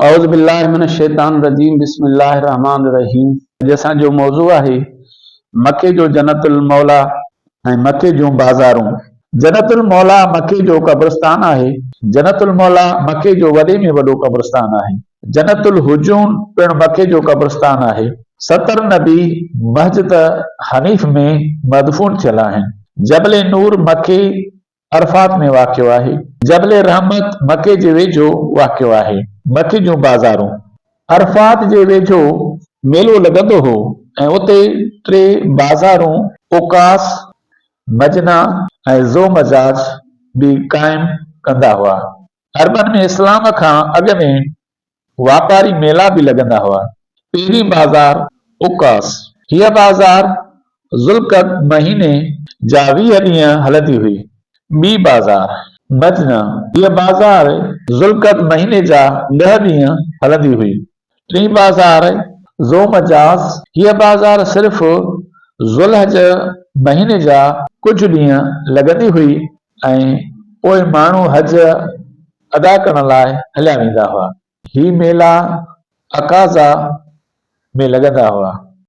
اعوذ بالله من الشيطان الرجيم بسم الله الرحمٰن الرحيم اڄ اسان جو موضوع آهي مڪي جو جنت الموليٰ ۽ مڪي جون بازارون. جنت الموليٰ مڪي جو قبرستان آهي. جنت الموليٰ مڪي جو وڏي ۾ وڏو قبرستان آهي. جنت الحجون پڻ مڪي جو قبرستان آهي. ستر نبي مسجد حنيف ۾ مدفون ٿيل آهن. جبل نور مڪي عرفات ۾ واقع آهي. جبل رحمت مڪي جي ويجهو واقع آهي. مڪي جون بازارون. عرفات جي ويجهو ميلو لڳندو هو ۽ اتي ٽي بازارون عڪاظ، مجنه ۽ ذومجاز به قائم ڪندا هئا. عربن ۾ اسلام کان اڳ ۾ واپاري ميلا به لڳندا هئا. پهرين بازار عڪاظ، هيء بازار ذوالقعد مهيني جا 20 ڏينهن هلندي هئي. ٻي بازار مجنه، هيء بازار ذوالقعد مهيني جا 10 ڏينهن هلندي هئي. ٽين بازار ذومجاز، هيء بازار صرف ذوالحج مهيني جا ڪجهه ڏينهن لڳندي هئي ۽ پوء ماڻهو حج ادا ڪرڻ لاء هليا ويندا هئا. هي ميلا عڪاظه ۾ لڳندا هئا.